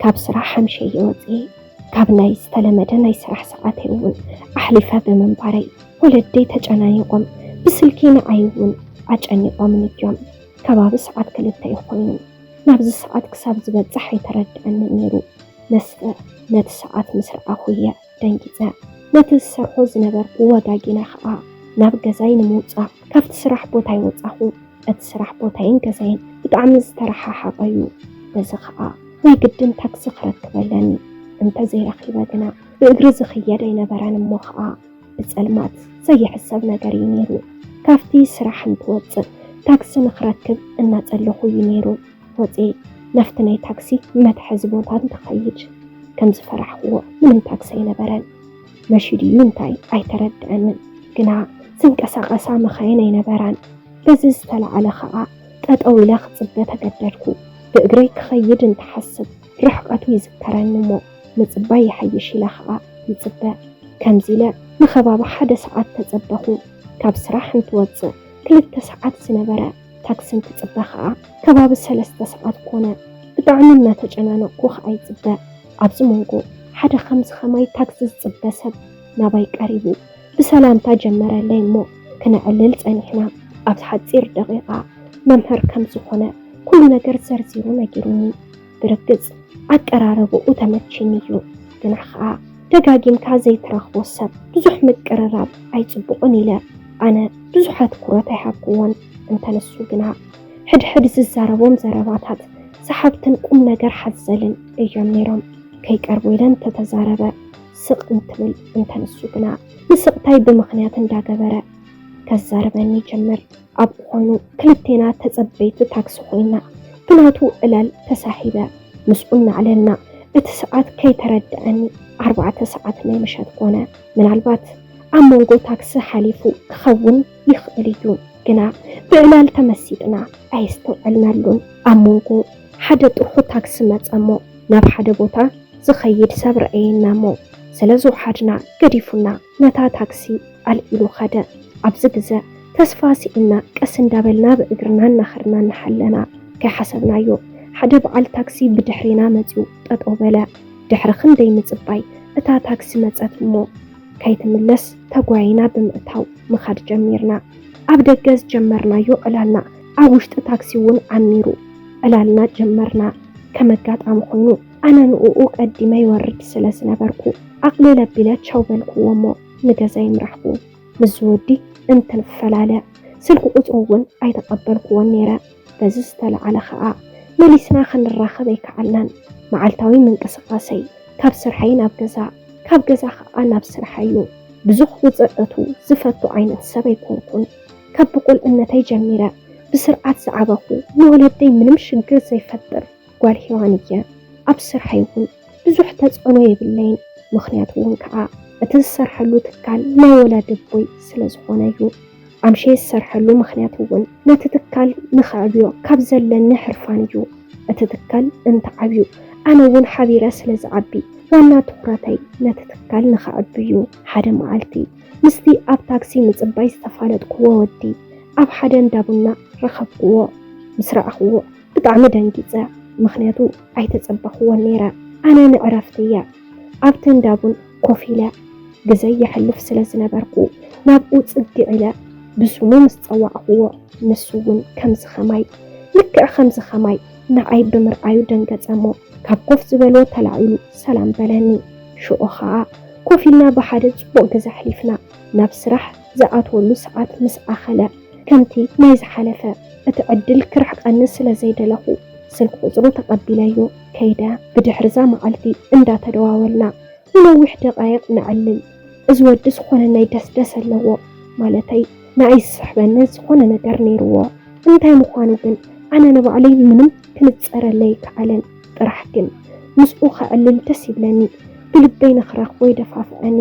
ካብ ስራሕ ሓምሸየ ወፅየ፣ ካብ ናይ ዝተለመደ ናይ ስራሕ ሰዓተይ እውን ኣሕሊፈ ብምንባረይ፣ ወለደይ ተጨናኒቖም ብስልኪ ንዓይ እውን ኣጨኒቖምኒ እዮም። ከባቢ ሰዓት ክልተ እዩ ኮይኑ፣ ናብዚ ሰዓት ክሳብ ዝበፅሕ ኣይተረድኣንን ነይሩ። መስተ ነቲ ሰዓት ምስ ረኣኹ እየ ደንጊፀ። ነቲ ዝሰርሖ ዝነበርኩ ወጋጊነ ኸዓ ናብ ገዛይ ንምውፃእ ካብቲ ስራሕ ቦታይ ወፃኹ። እቲ ስራሕ ቦታይን ገዛይን ብጣዕሚ ዝተረሓሓቐ እዩ። በዚ ኸዓ ናይ ግድን ታክሲ ክረክብ ኣለኒ። እንተዘይረኺበ ግና ብእግሪ ዝኽየድ ኣይነበረን እሞ ኸዓ ብፀልማት ዘይሕሰብ ነገር እዩ ነይሩ። ካብቲ ስራሕ እንትወፅእ ታክሲ ንኽረክብ እናፀለኹ እዩ ነይሩ። ወፅየ ናብቲ ናይ ታክሲ መትሓዚ ቦታ እንትኸይድ ከም ዝፈራሕክዎ ምንም ታክሲ ኣይነበረን። መሽዩ ድዩ እንታይ ኣይተረድኣንን፣ ግና ዝንቀሳቐሳ መኻይን ኣይነበራን። በዚ ዝተለዓለ ኸዓ ጠጠው ኢለ ክፅበ ተገደድኩ። ብእግረይ ክኸይድ እንትሓስብ ርሕቀቱ ይዝከረኒ እሞ ምፅባይ ይሓይሽ ኢለ ኸዓ ይፅበ። ከምዚ ኢለ ንኸባቢ ሓደ ሰዓት ተፀበኹ። ካብ ስራሕ እንትወፅእ ክልተ ሰዓት ዝነበረ ታክሲ እንትፅበ ኸዓ ከባቢ ሰለስተ ሰዓት ኮነ። ብጣዕሚ እናተጨናነቕኩ ኸዓ ይፅበ። ኣብዚ መንጎ ሓደ ከምዚ ኸማይ ታክሲ ዝፅበ ሰብ ናባይ ቀሪቡ ብሰላምታ ጀመረለይ እሞ ክነዕልል ፀኒሕና። ኣብዚ ሓፂር ደቂቓ መምህር ከም ዝኾነ ኩሉ ነገር ዘርዚሩ ነጊሩኒ። ብርግፅ ኣቀራርብኡ ተመቺኒ እዩ፣ ግና ኸዓ ደጋጊምካ ዘይትረኽቦ ሰብ ብዙሕ ምቅርራብ ኣይፅቡቕን ኢለ ኣነ ብዙሕ ኣትኩሮት ኣይሃብክዎን። እንተ ንሱ ግና ሕድሕድ ዝዛረቦም ዘረባታት ሰሓብትን ቁም ነገር ሓዘልን እዮም ነይሮም። ከይቀርቦ ኢለ እንተተዛረበ ስቕ እንትብል፣ እንተ ንሱ ግና ንስቕታይ ብምኽንያት እንዳገበረ ከዛርበኒ ይጀምር። ኣብኡ ኮይኑ ክልቴና ተጸበይቲ ታክሲ ኮይና ብናቱ ዕላል ተሳሒበ ምስኡ እናዕለልና፣ እቲ ሰዓት ከይተረድኣኒ ኣርባዕተ ሰዓት ናይ ምሸት ኮነ። ምናልባት ኣብ መንጎ ታክሲ ሓሊፉ ክኸውን ይኽእል እዩ፣ ግና ብዕላል ተመሲጥና ኣየስተውዐልናሉን። ኣብ መንጎ ሓደ ጥርሑ ታክሲ መጸ እሞ ናብ ሓደ ቦታ ዝኸይድ ሰብ ረኣየና እሞ ስለ ዝወሓድና ገዲፉና ነታ ታክሲ ኣልዒሉ ኸደ። ኣብዚ ግዘ ተስፋ ስኢንና ቀስ እንዳበልና ብእግርና እናኸድና እናሓለና ከይሓሰብናዮ ሓደ በዓል ታክሲ ብድሕሪና መፂኡ ጠጠው በለ። ድሕሪ ክንደይ ምፅባይ እታ ታክሲ መፀት እሞ ከይትምለስ ተጓይና ብምእታው ምኻድ ጀሚርና። ኣብ ደገ ዝጀመርናዮ ዕላልና ኣብ ውሽጢ ታክሲ እውን ዓሚሩ። ዕላልና ጀመርና። ከም ኣጋጣሚ ኮይኑ ኣነ ንእኡ ቀዲመ ይወርድ ስለ ዝነበርኩ ኣቕልል ኣቢለ ቻው በልክዎ እሞ ንገዛ ይምራሕኩ። ምስዚ ወዲ እንትንፈላለ ስልኪ ቁፅሩ እውን ኣይተቐበልክዎን ነይረ። በዚ ዝተለዓለ ኸዓ መሊስና ክንራኸብ ኣይከኣልናን። መዓልታዊ ምንቅስቓሰይ ካብ ስርሐይ ናብ ገዛ፣ ካብ ገዛ ኸዓ ናብ ስርሐይ እዩ። ብዙሕ ውፅእ እቱ ዝፈቱ ዓይነት ሰብ ኣይኮንኩን። ካብ ብቁልዕነተይ ጀሚረ ብስርዓት ዝዓበኹ፣ ንወለደይ ምንም ሽግር ዘይፈጥር ጓል ሄዋን እየ። ኣብ ስርሐይ እውን ብዙሕ ተፅዕኖ የብለይን። ምኽንያቱ እውን ከዓ እቲ ዝሰርሐሉ ትካል ናይ ወላዲ ኣቦይ ስለ ዝኾነ እዩ። ኣምሸ ዝሰርሐሉ ምኽንያት እውን ነቲ ትካል ንኸዕብዮ ካብ ዘለኒ ሕርፋን እዩ። እቲ ትካል እንተዓብዩ ኣነ እውን ሓቢረ ስለ ዝዓቢ ዋና ትኹረተይ ነቲ ትካል ንኸዕቢ እዩ። ሓደ መዓልቲ ምስቲ ኣብ ታክሲ ምፅባይ ዝተፋለጥክዎ ወዲ ኣብ ሓደ እንዳ ቡና ረኸብክዎ። ምስ ረኣኽዎ ብጣዕሚ ደንጊፀ፣ ምኽንያቱ ኣይተፀበኽዎን ነይረ። ኣነ ንዕረፍቲ እየ ኣብቲ እንዳ ቡን ኮፍ ኢለ ግዘይ የሕልፍ ስለ ዝነበርኩ ናብኡ ፅግዕ ኢለ ብስሙ ምስ ፀዋዕኽዎ ንሱ እውን ከምዚ ኸማይ፣ ልክዕ ከምዚ ኸማይ ንዓይ ብምርኣዩ ደንገፀ እሞ ካብ ኮፍ ዝበሎ ተላዒሉ ሰላም በለኒ። ሽዑ ኸዓ ኮፍ ኢልና ብሓደ ፅቡቕ ግዘ ኣሕሊፍና። ናብ ስራሕ ዝኣትወሉ ሰዓት ምስ ኣኸለ ከምቲ ናይ ዝሓለፈ እቲ ዕድል ክርሕቀኒ ስለ ዘይደለኹ ስልኪ ቁፅሩ ተቐቢለዮ ከይደ። ብድሕሪ እዛ መዓልቲ እንዳተደዋወልና ንነዊሕ ደቃይቕ ነዕልል። እዚ ወዲ ዝኾነ ናይ ደስደስ ኣለዎ፣ ማለተይ ንኣይ ዝስሕበኒ ዝኾነ ነገር ነይርዎ። እንታይ ምዃኑ ግን ኣነ ንባዕለይ ምንም ክንፀረለይ ኣይከኣለን። ጥራሕ ግን ምስኡ ከዕልል ደስ ይብለኒ፣ ብልበይ ንኽረኽቦ ይደፋፍዐኒ።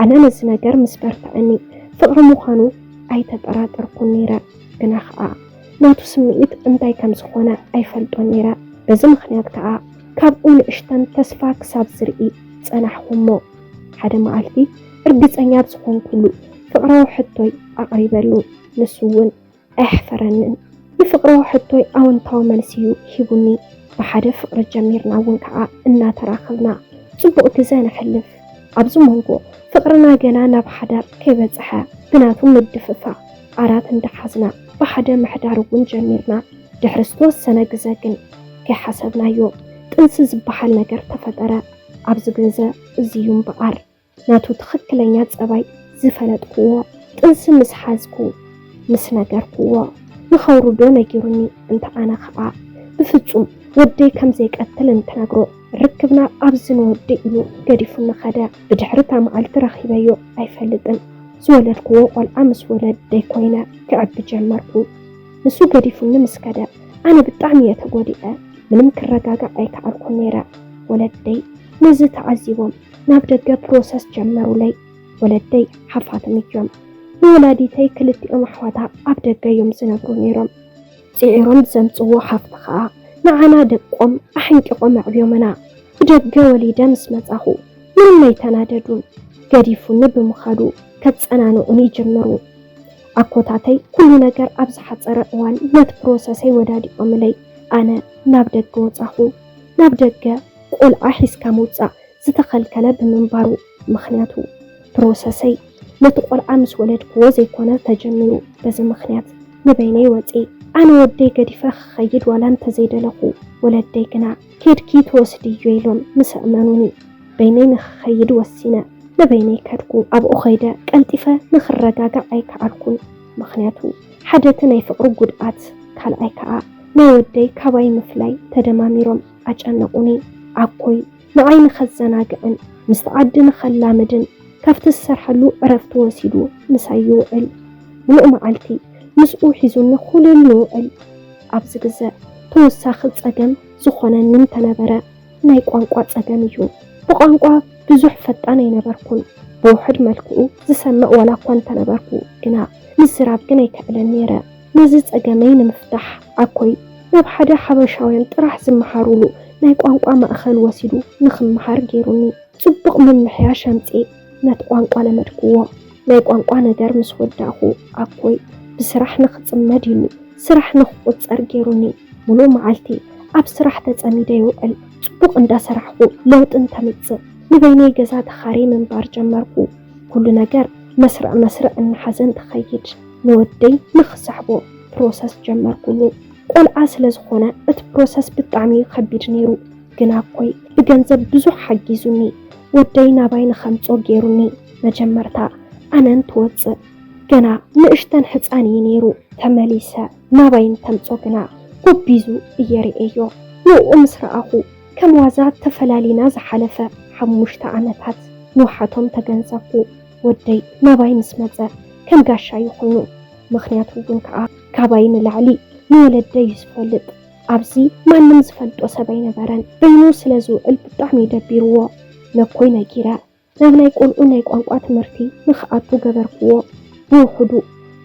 ኣነ ነዚ ነገር ምስ በርትዐኒ ፍቕሪ ምዃኑ ኣይተጠራጠርኩን ነይረ። ግና ኸዓ ናቱ ስምዒት እንታይ ከም ዝኾነ ኣይፈልጦን ነይረ። በዚ ምኽንያት ከኣ ካብኡ ንእሽተን ተስፋ ክሳብ ዝርኢ ጸናሕኩ እሞ፣ ሓደ መዓልቲ እርግጸኛ ኣብ ዝኾንኩሉ ፍቕራዊ ሕቶይ ኣቕሪበሉ። ንሱ እውን ኣየሕፈረንን። ንፍቕራዊ ሕቶይ ኣወንታዊ መልሲ እዩ ሂቡኒ። ብሓደ ፍቕሪ ጀሚርና እውን ከዓ እናተራኸብና ፅቡቕ ግዘ ነሕልፍ። ኣብዚ መንጎ ፍቕርና ገና ናብ ሓዳር ከይበፅሐ ብናቱ ምድፍፋ ኣራት እንዳሓዝና ብሓደ ምሕዳር እውን ጀሚርና። ድሕሪ ዝተወሰነ ግዘ ግን ከይሓሰብናዮ ጥንሲ ዝበሃል ነገር ተፈጠረ። ኣብዚ ግዘ እዚ እዩ እምበኣር ናቱ ትኽክለኛ ፀባይ ዝፈለጥኩዎ። ጥንሲ ምስ ሓዝኩ ምስ ነገርኩዎ ንኸውርዶ ነጊሩኒ። እንተ ኣነ ኸዓ ብፍፁም ወደይ ከም ዘይቀትል እንትነግሮ ርክብና ኣብዚ ንወዲ ኢሉ ገዲፉኒ ኸደ። ብድሕሪ እታ መዓልቲ ረኺበዮ ኣይፈልጥን። ዝወለድክዎ ቆልዓ ምስ ወለደይ ኮይነ ክዕቢ ጀመርኩ። ንሱ ገዲፉኒ ምስ ከደ ኣነ ብጣዕሚ እየ ተጎዲኤ። ምንም ክረጋጋዕ ኣይከኣልኩን ነይረ። ወለደይ ነዚ ተዓዚቦም ናብ ደገ ፕሮሰስ ጀመሩለይ። ወለደይ ሓፋትም እዮም። ንወላዲተይ ክልቲኦም ኣሕዋታ ኣብ ደገ እዮም ዝነብሩ ነይሮም። ፅዒሮም ዘምፅዎ ሃፍቲ ከዓ ንዓና ደቆም ኣሕንቂቖም ኣዕብዮምና። ብደገ ወሊደ ምስ መፃኹ ምንም ኣይተናደዱን። ገዲፉኒ ብምኻዱ ከፀናንዑኒ ይጅምሩ። ኣኮታተይ ኩሉ ነገር ኣብ ዝሓፀረ እዋን ነቲ ፕሮሰሰይ ወዳዲቖምለይ ኣነ ናብ ደገ ወፃኹ። ናብ ደገ ቆልዓ ሒዝካ ምውፃእ ዝተኸልከለ ብምንባሩ ምኽንያቱ ፕሮሰሰይ ነቲ ቆልዓ ምስ ወለድክዎ ዘይኮነ ተጀሚሩ። በዚ ምኽንያት ንበይነይ ወፂ ኣነ ወደይ ገዲፈ ክኸይድ ዋላ እንተዘይደለኹ ወለደይ ግና ኬድኪ ትወስድዮ ኢሎም ምስ ኣእመኑኒ በይነይ ንኽኸይድ ወሲነ ንበይነይ ከድኩ። ኣብኡ ኸይደ ቀልጢፈ ንኽረጋጋዕ ኣይከኣልኩን። ምኽንያቱ ሓደ እቲ ናይ ፍቕሪ ጉድኣት ካልኣይ ከዓ ናይ ወደይ ካባይ ምፍላይ ተደማሚሮም ኣጨነቑኒ። ኣኮይ ንዓይ ንኸዘናግዕን ምስቲ ዓዲ ንኸላምድን ካብቲ ዝሰርሐሉ ዕረፍቲ ወሲዱ ምሳይ ይውዕል። ምሉእ መዓልቲ ምስኡ ሒዙኒ ኩልል ንውዕል። ኣብዚ ግዘ ተወሳኺ ፀገም ዝኾነኒ እንተነበረ ናይ ቋንቋ ፀገም እዩ። ብቋንቋ ብዙሕ ፈጣን ኣይነበርኩን። ብውሑድ መልክዑ ዝሰምዕ ዋላ እኳ እንተነበርኩ ግና ምዝራብ ግን ኣይክዕልን ነይረ። ነዚ ፀገመይ ንምፍታሕ ኣኮይ ናብ ሓደ ሓበሻውያን ጥራሕ ዝመሃሩሉ ናይ ቋንቋ ማእኸል ወሲዱ ንኽመሃር ገይሩኒ። ፅቡቕ ምምሕያሽ ኣምፅኤ ነቲ ቋንቋ ለመድክዎ። ናይ ቋንቋ ነገር ምስ ወዳእኹ ኣኮይ ብስራሕ ንኽፅመድ ኢሉ ስራሕ ንኽቑፀር ገይሩኒ። ሙሉእ መዓልቲ ኣብ ስራሕ ተፀሚደ ይውዕል። ፅቡቕ እንዳሰራሕኹ ለውጢ እንተምፅእ ንበይነይ ገዛ ተኻርየ ምንባር ጀመርኩ። ኩሉ ነገር መስርዕ መስርዕ እናሓዘ እንትኸይድ ንወደይ ንኽሰሕቦ ፕሮሰስ ጀመርኩሉ። ቆልዓ ስለ ዝኾነ እቲ ፕሮሰስ ብጣዕሚ እዩ ከቢድ ነይሩ። ግና ኣኮይ ብገንዘብ ብዙሕ ሓጊዙኒ። ወደይ ናባይ ንኸምጾ ገይሩኒ። መጀመርታ ኣነ እንትወጽእ ገና ንእሽተን ሕጻን እዩ ነይሩ። ተመሊሰ ናባይ እንተምጾ ግና ጎቢዙ እየ ርእየዮ። ንእኡ ምስ ረኣኹ ከም ዋዛ ተፈላሊና ዝሓለፈ ሓሙሽተ ዓመታት ንውሓቶም ተገንዘብኩ። ወደይ ናባይ ምስ መጸ ከም ጋሻ እዩ ኮይኑ። ምኽንያቱ እውን ከዓ ካባይ ንላዕሊ ንወለደይ እዩ ዝፈልጥ። ኣብዚ ማንም ዝፈልጦ ሰብ ኣይነበረን። በይኑ ስለ ዝውዕል ብጣዕሚ እዩ ደቢርዎ። ነኮይ ነጊረ ናብ ናይ ቆልዑ ናይ ቋንቋ ትምህርቲ ንኽኣቱ ገበርክዎ። ብውሑዱ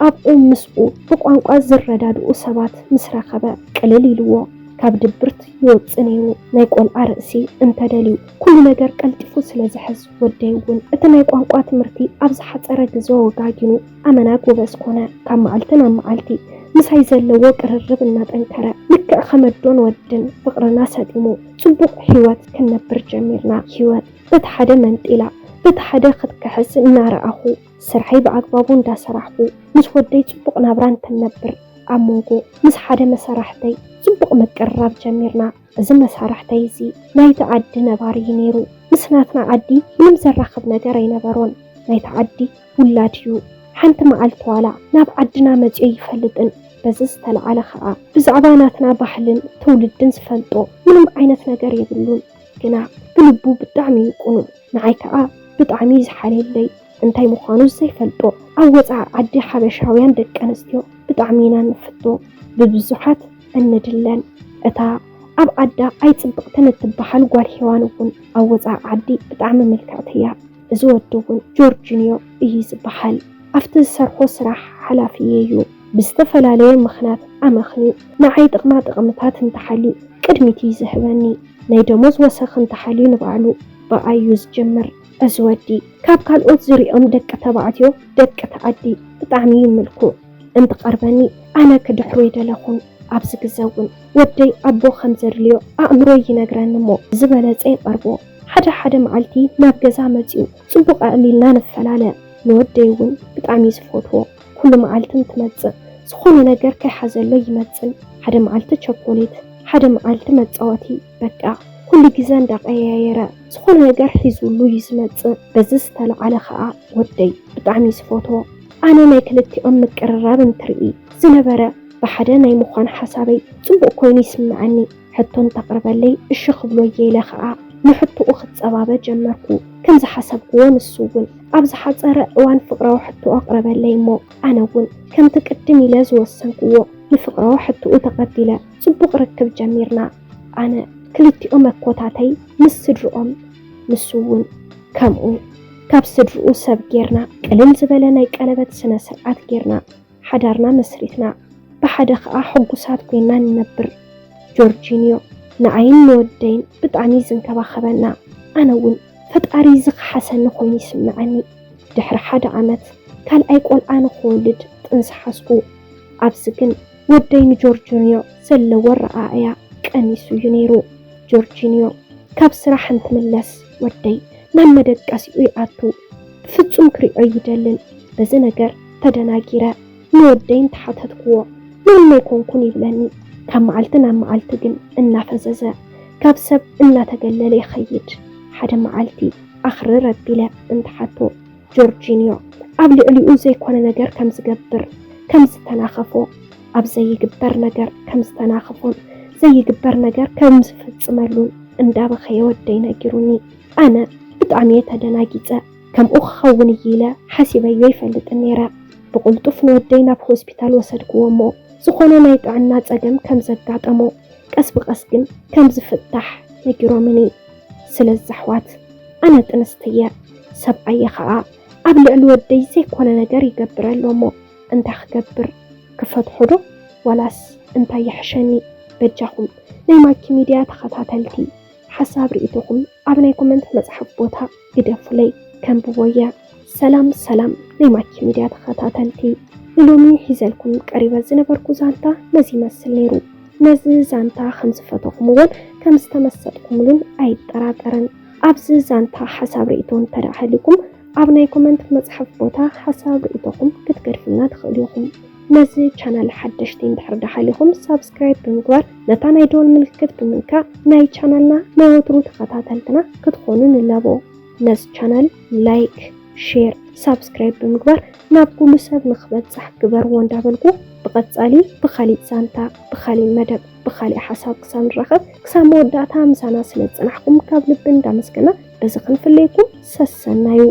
ኣብኡ ምስኡ ብቋንቋ ዝረዳድኡ ሰባት ምስ ረኸበ ቅልል ኢልዎ። ካብ ድብርት ይወፅእ ነይሩ። ናይ ቆልዓ ርእሲ እንተደልዩ ኩሉ ነገር ቀልጢፉ ስለ ዝሕዝ ወደይ እውን እቲ ናይ ቋንቋ ትምህርቲ ኣብ ዝሓፀረ ግዘ ወጋጊኑ ኣመና ጎበዝ ኮነ። ካብ መዓልቲ ናብ መዓልቲ ምሳይ ዘለዎ ቅርርብ እናጠንከረ ልክዕ ከም ኣዶን ወድን ፍቕርና ሰጢሙ ፅቡቕ ህይወት ክንነብር ጀሚርና። ህይወት በቲ ሓደ መንጢላ በቲ ሓደ ክትክሕስ እናረኣኹ ስርሐይ ብኣግባቡ እንዳሰራሕኩ ምስ ወደይ ፅቡቕ ናብራ እንትንነብር ኣብ መንጎ ምስ ሓደ መሰራሕተይ ፅቡቕ ምቅርራብ ጀሚርና። እዚ መሳርሕተይ እዚ ናይቲ ዓዲ ነባሪ እዩ ነይሩ። ምስ ናትና ዓዲ ምንም ዘራኽብ ነገር ኣይነበሮን። ናይቲ ዓዲ ውላድ እዩ። ሓንቲ መዓልቲ ዋላ ናብ ዓድና መፂኡ ኣይፈልጥን። በዚ ዝተለዓለ ከዓ ብዛዕባ ናትና ባህልን ትውልድን ዝፈልጦ ምንም ዓይነት ነገር የብሉን። ግና ብልቡ ብጣዕሚ እዩ ቅኑዕ። ንዓይ ከዓ ብጣዕሚ እዩ ዝሓልየለይ። እንታይ ምዃኑ ዘይፈልጦ ኣብ ወፃኢ ዓዲ ሓበሻውያን ደቂ ኣንስትዮ ብጣዕሚ ኢና ንፍቶ። ብብዙሓት እንድለን። እታ ኣብ ዓዳ ኣይፅብቕትን እትበሃል ጓል ሄዋን እውን ኣብ ወፃኢ ዓዲ ብጣዕሚ ምልክዕቲ እያ። እዚ ወዲ እውን ጆርጂንዮ እዩ ዝበሃል። ኣብቲ ዝሰርሖ ስራሕ ሓላፊ እዩ። ብዝተፈላለየ ምኽንያት ኣመኽንዩ ንዓይ ጥቕማ ጥቕምታት እንተሓልዩ ቅድሚት እዩ ዝህበኒ። ናይ ደሞዝ ወሰኽ እንተሓልዩ ንባዕሉ ብኣይ እዩ ዝጅምር። እዚ ወዲ ካብ ካልኦት ዝሪኦም ደቂ ተባዕትዮ ደቂ ተዓዲ ብጣዕሚ እዩ ምልኩዕ። እንትቐርበኒ ኣነ ክድሕሮ ይደለኹን። ኣብዚ ግዘ እውን ወደይ ኣቦ ከም ዘድልዮ ኣእምሮይ ይነግረኒ እሞ ዝበለጸ ይቐርቦ። ሓደ ሓደ መዓልቲ ናብ ገዛ መጺኡ ጽቡቕ ኣዕሊልና ንፈላለ። ንወደይ እውን ብጣዕሚ ዝፈትዎ። ኩሉ መዓልቲ እንትመጽእ ዝኾነ ነገር ከይሓዘሎ ይመጽን። ሓደ መዓልቲ ቸኮሌት፣ ሓደ መዓልቲ መጻወቲ፣ በቃ ኩሉ ግዘ እንዳቀያየረ ዝኾነ ነገር ሒዙሉ እዩ ዝመጽእ። በዚ ዝተለዓለ ከኣ ወደይ ብጣዕሚ እዩ ዝፈትዎ። ኣነ ናይ ክልቲኦም ምቅርራብ እንትርኢ ዝነበረ ብሓደ ናይ ምዃን ሓሳበይ ጽቡቕ ኮይኑ ይስምዐኒ። ሕቶ እንተቕርበለይ እሺ ክብሎ እየ ኢለ ከኣ ንሕቶኡ ክጸባበ ጀመርኩ። ከም ዝሓሰብክዎ ንሱ እውን ኣብ ዝሓጸረ እዋን ፍቕራዊ ሕቶ ኣቕረበለይ እሞ ኣነ እውን ከምቲ ቅድም ኢለ ዝወሰንክዎ ንፍቕራዊ ሕቶኡ ተቐቢለ ጽቡቕ ርክብ ጀሚርና። ኣነ ክልቲኦም ኣኮታተይ ምስ ስድርኦም ንሱ እውን ከምኡ ካብ ስድርኡ ሰብ ጌርና ቅልል ዝበለ ናይ ቀለበት ስነ ስርዓት ጌርና ሓዳርና መስሪትና ብሓደ ከኣ ሕጉሳት ኮይና ንነብር። ጆርጂንዮ ንዓይን ንወደይን ብጣዕሚ ዝንከባኸበና ኣነ እውን ፈጣሪ ዝኸሓሰኒ ኮይኑ ይስምዐኒ። ድሕሪ ሓደ ዓመት ካልኣይ ቆልዓ ንክወልድ ጥንሲ ሓዝኩ። ኣብዚ ግን ወደይ ንጆርጂንዮ ዘለዎ ኣረኣእያ ቀኒሱ እዩ ነይሩ። ጆርጂንዮ ካብ ስራሕ እንትምለስ ወደይ ናብ መደቀሲኡ ይኣቱ። ብፍጹም ክሪኦ ይደልን። በዚ ነገር ተደናጊረ ንወደይ እንተሓተትክዎ መን ኣይኮንኩን ይብለኒ። ካብ መዓልቲ ናብ መዓልቲ ግን እናፈዘዘ ካብ ሰብ እናተገለለ ይኸይድ። ሓደ መዓልቲ ኣኽርር ኣቢለ እንትሓቶ ጆርጂንዮ ኣብ ልዕሊኡ ዘይኮነ ነገር ከም ዝገብር ከም ዝተናኸፎ ኣብ ዘይግበር ነገር ከም ዝተናኸፎን ዘይግበር ነገር ከም ዝፍጽመሉን እንዳበኸየ ወደይ ነጊሩኒ። ኣነ ብጣዕሚ እየ ተደናጊጸ። ከምኡ ክኸውን እዩ ኢለ ሓሲበዮ ይፈልጥን ነይረ። ብቕልጡፍ ንወደይ ናብ ሆስፒታል ወሰድክዎ እሞ ዝኾነ ናይ ጥዕና ጸገም ከም ዘጋጠሞ ቀስ ብቐስ ግን ከም ዝፍታሕ ነጊሮምኒ። ስለዚ ኣሕዋት ኣነ ጥንስቲ እየ፣ ሰብኣየ ኸኣ ኣብ ልዕሊ ወደይ ዘይኮነ ነገር ይገብር ኣሎ እሞ እንታይ ክገብር? ክፈትሖ ዶ ዋላስ እንታይ ይሕሸኒ? በጃኹም ናይ ማኪ ሚድያ ተኸታተልቲ ሓሳብ ርእይቶኹም ኣብ ናይ ኮመንት መጽሓፍ ቦታ ግደፉለይ፣ ከንብቦ እየ። ሰላም ሰላም ናይ ማኪ ሚድያ ተኸታተልቲ፣ ንሎሚ ሒዘልኩም ቀሪበ ዝነበርኩ ዛንታ ነዚ ይመስል ነይሩ። ነዚ ዛንታ ከም ዝፈተኹምዎን ከም ዝተመሰጥኩምሉን ኣይጠራጠርን። ኣብዚ ዛንታ ሓሳብ ርእይቶ እንተ ደኣ ሃልዩኩም ኣብ ናይ ኮመንት መጽሓፍ ቦታ ሓሳብ ርእይቶኹም ክትገድፉልና ትኽእሉ ኢኹም። ነዚ ቻናል ሓደሽቲ እንድሕር ደሓሊኹም ሳብስክራይብ ብምግባር ነታ ናይ ደወል ምልክት ብምንካእ ናይ ቻናልና ናይ ወትሩ ተኸታተልትና ክትኾኑ ንላቦ። ነዚ ቻናል ላይክ፣ ሼር፣ ሳብስክራይብ ብምግባር ናብ ኩሉ ሰብ ንክበጽሕ ግበርዎ እንዳበልኩ ብቐጻሊ ብኻሊእ ዛንታ፣ ብኻሊእ መደብ፣ ብኻሊእ ሓሳብ ክሳብ ንራኸብ ክሳብ መወዳእታ ምሳና ስለ ዝጸናሕኩም ካብ ልቢ እንዳመስገና በዚ ክንፍለየኩም ሰሰናዩ።